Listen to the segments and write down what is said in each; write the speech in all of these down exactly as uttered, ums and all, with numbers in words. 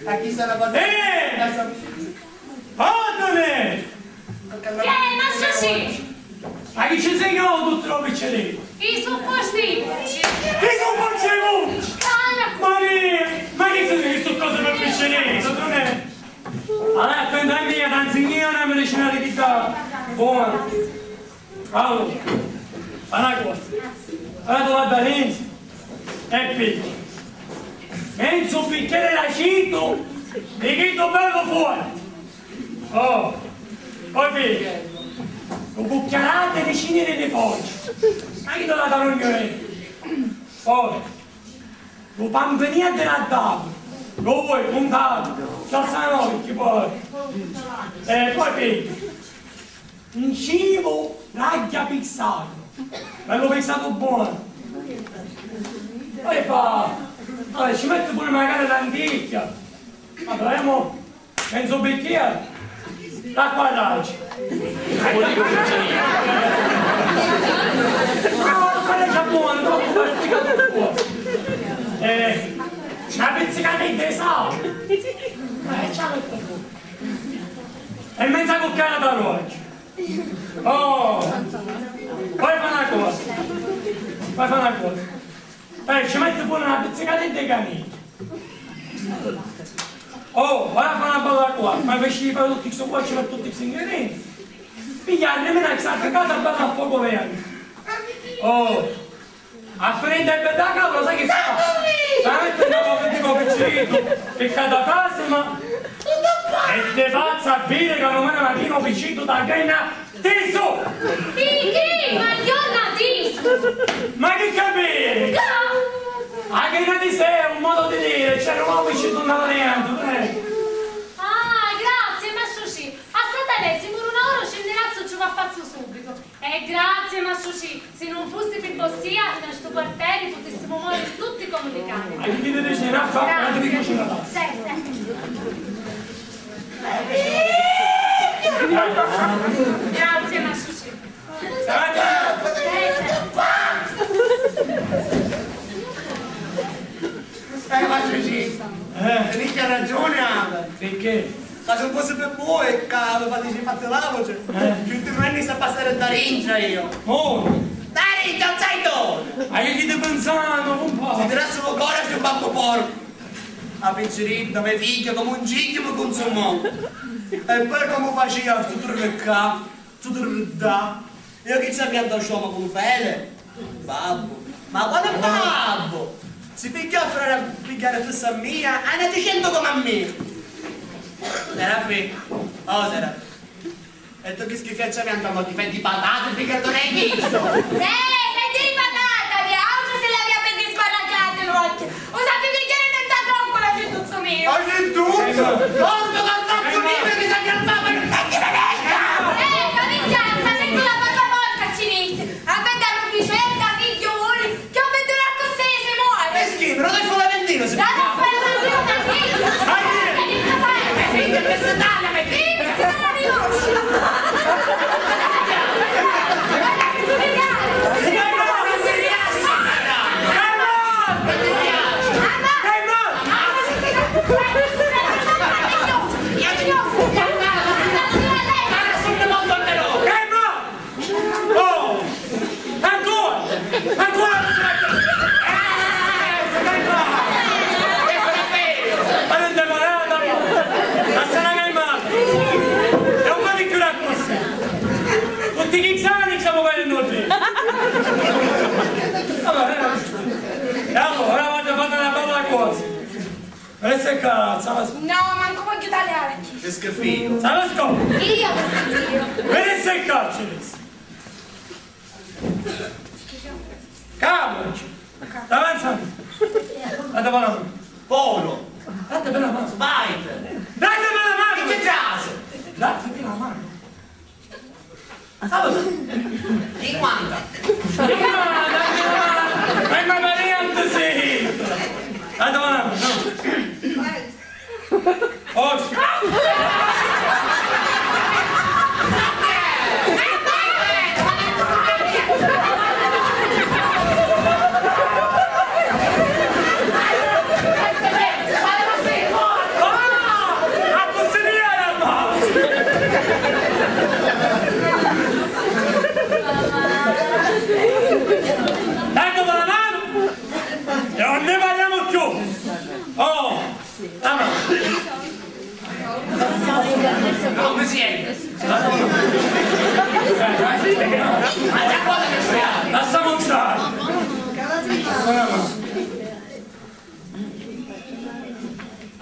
A chi sarà passata? Eh! Padrone! Chi è, mastru Cì? Ma chi ci signò tuttu lu picciriddu? I supposti vucci. I supposti vucci! Maria! Ma chi sono sti cosi per picciriddu? Non è? Allora, attenta a mia, ti insegno una medicina di chita buona. Allora, fa una cosa. Allora tu vada dintra e pigghia menzu bicchieri d'acitu di chiddu bellu forti. Oh, poi pigghia un cucchiaratu di ciniri di foci. Ma chi tu la carogna è? Oh, lu pampinì addinaddavu, lu voi cuntatu, ci assanu occhi poi. E poi pigghia un civu ragghia pixatu, bellu pixatu buonu. Poi fa, poi ci metti pure magari l'anticchia. Vabbè, mo, menzu bicchieri d'acqua raggia. No, l'acqua raggia buona, troppu per spiegare tutto. Eh, una pizzicatina di sale. Eh, ci la metto pure. E menza cucchiara d'arroggio. Oh! Poi fa una cosa. Poi fa una cosa. Eh, ci metti pure una pizzicatina di caniglia. Oh, ora fa una bella qua. Ma invece di fare tutti questi qua, ci metti tutti questi ingredienti. Piglia, nemmeno che sta cagata bella a fuoco verde. Oh! Appena te vedi a cavolo, sai chi fa? La metti un poco di picciriddu, piccata plasma, e te fazzu a bere ca domani mattina u picciriddu t'ha grenna tisu! Chi, chi? Ma io na tisu! Ma chi capiri? Ca! A grenna tisu è un modo di dire, cioè non ho picciriddu andava dentro, non è? Ah, grazie, mastru Cì. Aspetta, lei, si muru una ora, scenderazzu, ci va fazzu subito. Eh, grazie, mastru Cì, si nun fussi pi vossia, nta stu quarteri putissimu mòriri tutti comu li cani. Ma chi ti dici, Raffa? Grazie. Sì, sì. Grazie, mastru Cì. Sì, sì. Eh, mastru Cì, eh, tinìa ragiuni, ah. Picchì? Ma si nun fussi pi vui ca mi fatici fatti la voce, eh, ci nun vennissi a passari da dintra io. Oh! Da dintra, non sai dove! Ma chi ti pensannu, cumpari? Si tirassi lu cori a stu babbu porcu! A picciridda, me figghia, comu un cigghiu mi cunsumò. E poi comu facia stu turnu ccà, stu turnu ddà? Io chi ci avia nta stu stomacu, un fele? Babbu. Ma quale babbu? Si pigghiò a fari a pigghiari fissu a mia, a n'ati centu comu a mia. Serafì, oh Serafì. E tu chi schifiacci avia nta l'occhi? Fai di patata, pigghiari tu n'hai vistu? Eh, fai di patata, via, autru si l'avia pi disbarracchiati l'occhi. U sapi pigghiari senza troppu l'acidduzzu miu. Acidduzzu? Torna col cazzu miu chi s'aggrappava e non ti vedeva! Eh, ma mi chiampa, senti la bocca porca, ci dici. A bedda rubicetta, figghiu, voli, chi u beddu d'accussì si muori. Mischinu, non è fora vendino, si... Non è fora vendino, ma figghiu. Ma chi è? Figghiu, che si taglia, ma chi? Figghiu, si taglia, riconosci. Oh! Ancora! Ancora! Eh! Ma non te parata! Ma sarà calmata! E non fate più la corsa! Tutti gli esami siamo per il nord! Allora, eh, e allora, ora vado a fare una bella cosa! Venisse ccà, Zalasco! No, mancu vogghiu taliari a chi! Che schifino! Zalasco! Io che schifino! Venisse ccà, Celeste! Carlo! Davanti a me! Date la mano! Polo! Date la mano! Spider! Date la mano! Che c'è già? Date la mano! Allora, cinquanta. Cinquanta, cinquanta. Ma è una variante, sì. Allora, no. Oh. Ah, ma... No, mi si... Lasciamo stare.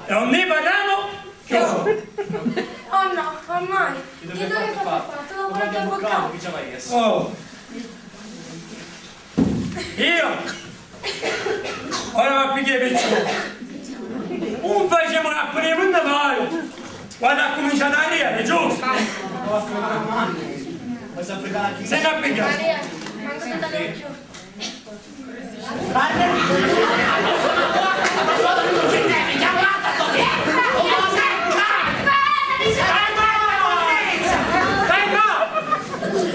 E non ne parliamo più. Oh no, ormai. Chi tu che fai? Tu non vuoi che bocca? Oh. Io? Ora va a pigghiari picciu. Un facemu una prima, unni vai? Guarda, ha cominciato a ridere, giusto? Se ne ha pigliato. Maria, manco ti tale più.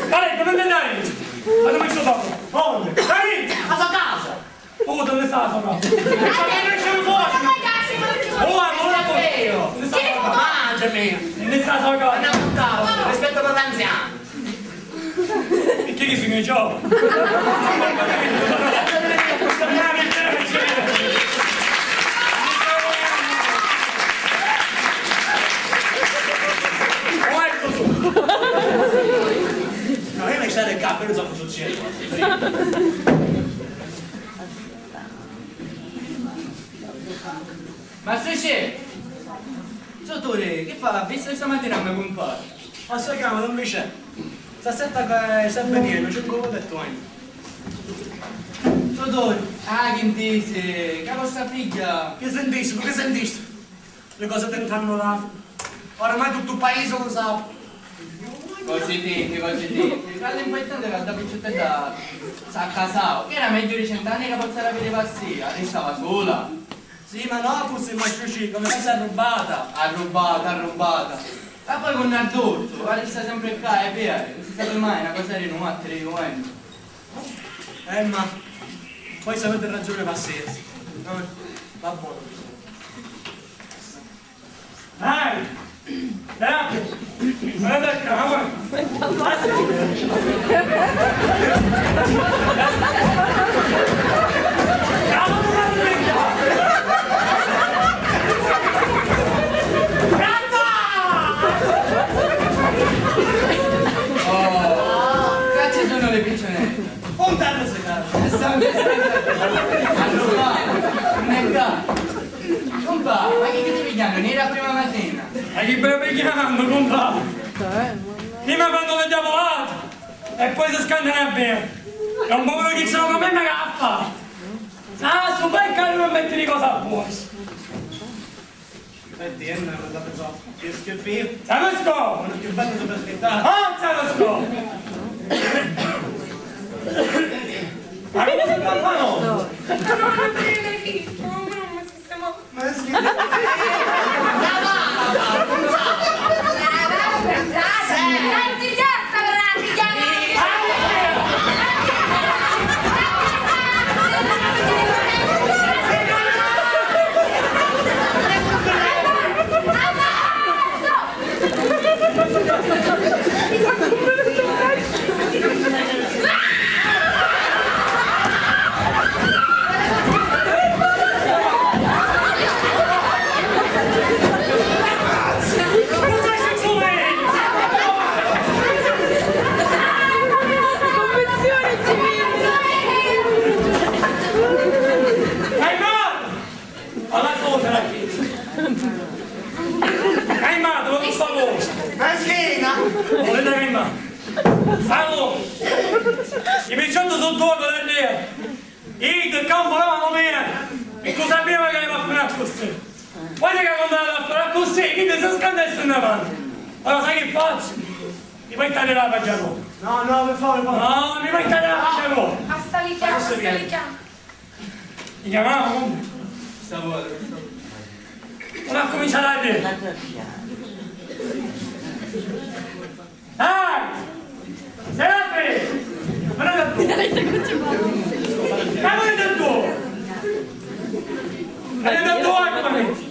Dai, ma non ne dai! Ma dove sto papà? Onde? Dai! A sua casa! Oh, dove sta la sua casa? Oh, allora, dove sta la sua casa? Mangiami! Dove sta la sua casa? Rispetto per l'anziano. E chi sugnu iu? No, io mi stai il capo, io non so cosa succede. Ma se c'è? Dottore, che fa la festa stamattina a me compare? Ma sto chiamando, non mi c'è. Sta setta che sta venendo, c'è un culo detto anni. Dottore, ah, che intesi, che vostra figlia? Che sentisti? Che sentisti? Le cose tentano là. Oramai tutto il paese lo sa. Così dite, così dite. Ma l'importante è che la picciottella s'ha casau, che era meglio di cent'anni che pozzava avere passia, restava sola. Sì, ma no, così, ma Ciucì, come mai si è arrubata? Arrubata, arrubata. Ma poi con Narduzzo, ma resta sempre qua, è vero, non si sa mai, una cosa di notte, di giovani. Eh, ma poi se avete ragione, pazienza. No, va buono così. Dai! Dai! Guarda qua, guarda! Oh, qua ci sono le piccione. Puntando se cazzo. Allora, non è qua. Compà, ma chi ti pigliando? Nera prima mattina. Ma chi stai pigliando, compà? Prima fanno le diavolate e poi si scantano a bere. È un povero che ce l'ho come me che fa. Ah, su poi caro non metti le cose a posto. Senti, eh, non la pensavo. Che schifo. Salusco! Non ti bello per aspettare. Ah, Salusco! Ma come si fa? No, non ti viene chi? Come non mi sistemo? Ma è schifo. Alla sola la chiesa. Hai mato, non sto loro. Ma schina! Volete che ma? Salvo! I picciotti sono due per lei. Io che campo la mano mia. E cosa sapeva che va a fare così? Guarda che quando la fa così, chi ti si scandessa in avanti. Allora sai che faccio? Mi vai a tagliare la pagina nuova. No, no, per favore, per favore. No, mi vai a tagliare la pagina nuova. Hasta lì, hasta lì. Li chiamava comunque? Sta buono, sta buono. Non ha cominciato a dire. Dai! Serafì! Ma non è tu! Ma non è tu! Ma non è tu, eccomi!